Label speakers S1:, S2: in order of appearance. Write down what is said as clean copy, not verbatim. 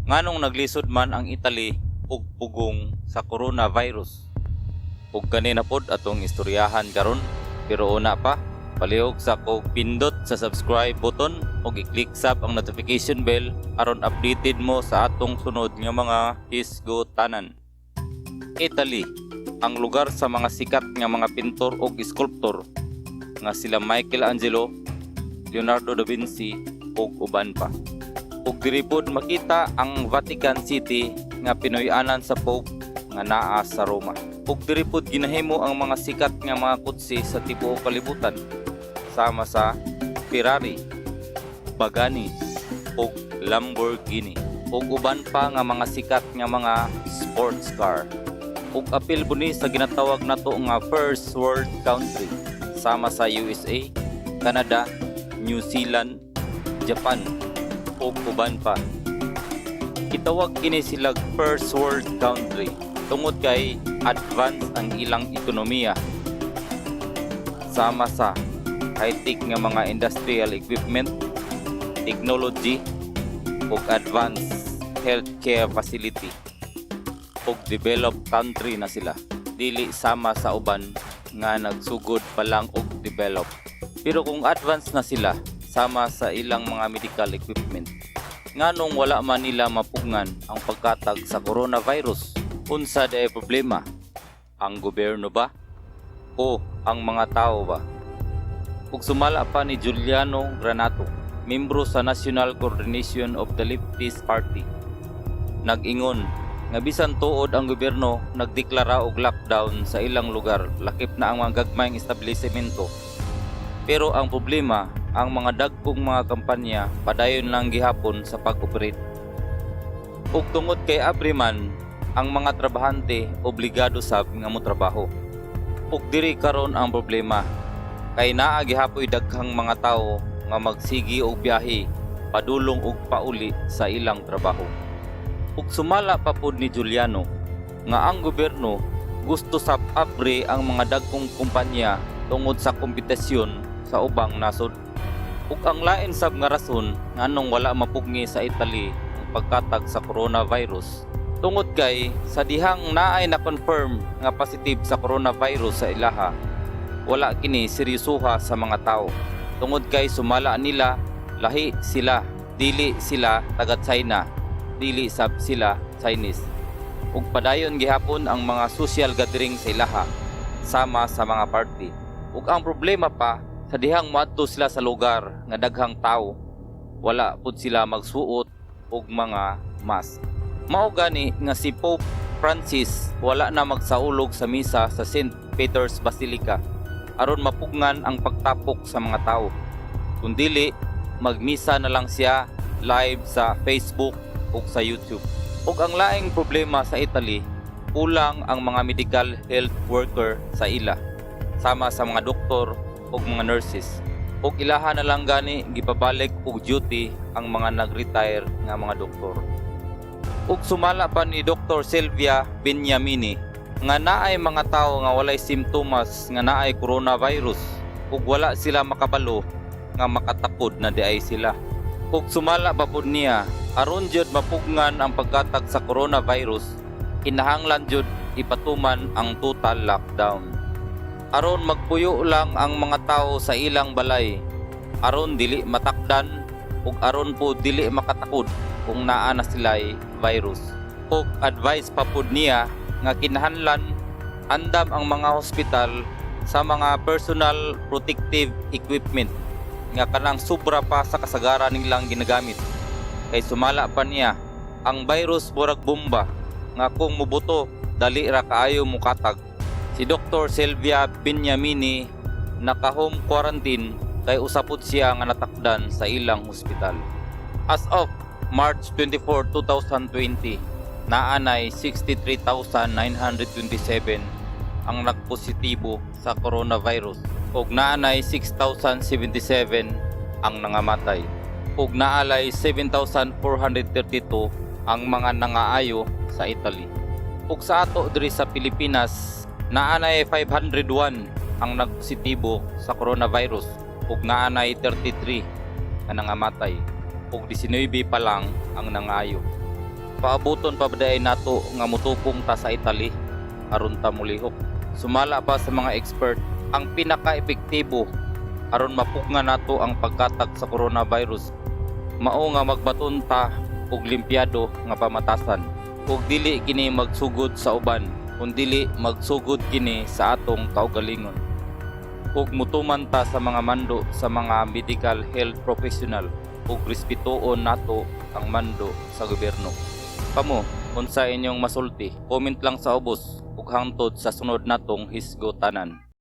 S1: Nganong naglisod man ang Italy og pugong sa coronavirus? Ug kani na pod atong istoryahan karon. Pero una pa, palihog sa kog pindot sa subscribe button ug i-click sab ang notification bell aron updated mo sa atong sunod nga mga hisgotanan. Italy, ang lugar sa mga sikat nga mga pintor ug sculptor nga sila Michelangelo, Leonardo da Vinci ug uban pa. Ug diri pod makita ang Vatican City nga pinuy-anan sa Pope nga naa sa Roma. Ug diri pod ginahimo ang mga sikat nga mga kotse sa tibuok kalibutan sama sa Ferrari, Pagani ug Lamborghini ug uban pa nga mga sikat nga mga sports car. Ug apil ni sa ginatawag nato nga first world country sama sa USA, Canada, New Zealand, Japan ug uban pa. Gitawag kini sila first world country tungod kay advance ang ilang ekonomiya sama sa high-tech nga mga industrial equipment, technology ug advanced healthcare facility, ug developed country na sila, dili sama sa uban nga nagsugod pa lang og develop. Pero kung advance na sila sama sa ilang mga medical equipment, nganong wala man nila mapugngan ang pagkatag sa coronavirus? Unsa diay problema? Ang gobyerno ba o ang mga tao ba? Ug sumala pa ni Giuliano Granato, membro sa National Coordination of the Leftist Party, nag-ingon nga bisan tuod ang gobyerno nagdeklara og lockdown sa ilang lugar, lakip na ang mga gagmayng establishmento, pero ang problema, ang mga dagkong mga kampanya padayon lang gihapon sa pag-operate. Ug tungod kay abri man ang mga trabahante, obligado sab nga motrabaho. Ug diri karon ang problema kay naa gihapoy daghang mga tawo nga magsigi og biyahe padulong og pauli sa ilang trabaho. Ug sumala pa pod ni Giuliano nga ang gobyerno gusto sa abre ang mga dagkong kumpanya tungod sa kompetisyon sa ubang nasod. Ug ang lain sab nga rason nganong wala mapugngi sa Italy ang pagkatag sa coronavirus tungod kay sa dihang naay na-confirm nga positive sa coronavirus sa ilaha, wala kini seryosoha sa mga tao tungod kay sumala nila, lahi sila, dili sila taga China, dili sab sila Chinese. Ug padayon gihapon ang mga social gathering sa ilaha sama sa mga party. Ug ang problema pa, sa dihang moadto sila sa lugar nga daghang tao, wala pud sila magsuot og mga mask. Mao gani nga si Pope Francis wala na magsaulog sa misa sa St. Peter's Basilica aron mapugngan ang pagtapok sa mga tao. Kung dili, magmisa na lang siya live sa Facebook ug sa YouTube. Ug ang laing problema sa Italy, kulang ang mga medical health worker sa ila sama sa mga doktor ug mga nurses. Ug ilaha na lang gani gipabalik og duty ang mga nag-retire nga mga doktor. Ug sumala pa ni Dr. Silvia Benyamini nga naay mga tawo nga walay simptomas nga naay coronavirus ug wala sila makabalo nga makatakod na diay sila. Ug sumala pa pud niya, aron jud mapugngan ang pagkatag sa coronavirus, kinahanglan jud ipatuman ang total lockdown aron magpuyo lang ang mga tao sa ilang balay aron dili matakdan ug aron po dili makatakod kung naa na sila'y virus. Ug advice pa pud niya nga kinahanglan andam ang mga hospital sa mga personal protective equipment nga kanang sobra pa sa kasagaran nilang ginagamit. Kay sumala pa niya, ang virus murag bomba nga kung mubuto, dali ra kaayo mukatag. Si Dr. Silvia Benyamini naka-home quarantine kay usa pud siya nga natakdan sa ilang hospital. As of March 24, 2020, naanay 63,927 ang nagpositibo sa coronavirus ug naanay 6,077 ang nangamatay ug naalay 7,432 ang mga nangaayo sa Italy. Ug sa ato diri sa Pilipinas, naanay 501 ang nagpositibo sa coronavirus ug naanay 33 nga nangamatay ug 19 pa lang ang nangayo. Paabuton pa ba diay nato nga mutupong ta sa Italy aron ta mulihok? Sumala pa sa mga expert, ang pinaka-epektibo aron mapugngan nato ang pagkatag sa coronavirus mao nga magbaton ta og limpyado nga pamatasan ug dili kini magsugod sa uban, kundili magsugod kini sa atong kaugalingon ug mutuman ta sa mga mando sa mga medical health professional ug respetuon nato ang mando sa gobyerno. Kamo, unsa inyong masulti? Comment lang sa ubos ug hangtod sa sunod natong hisgotanan.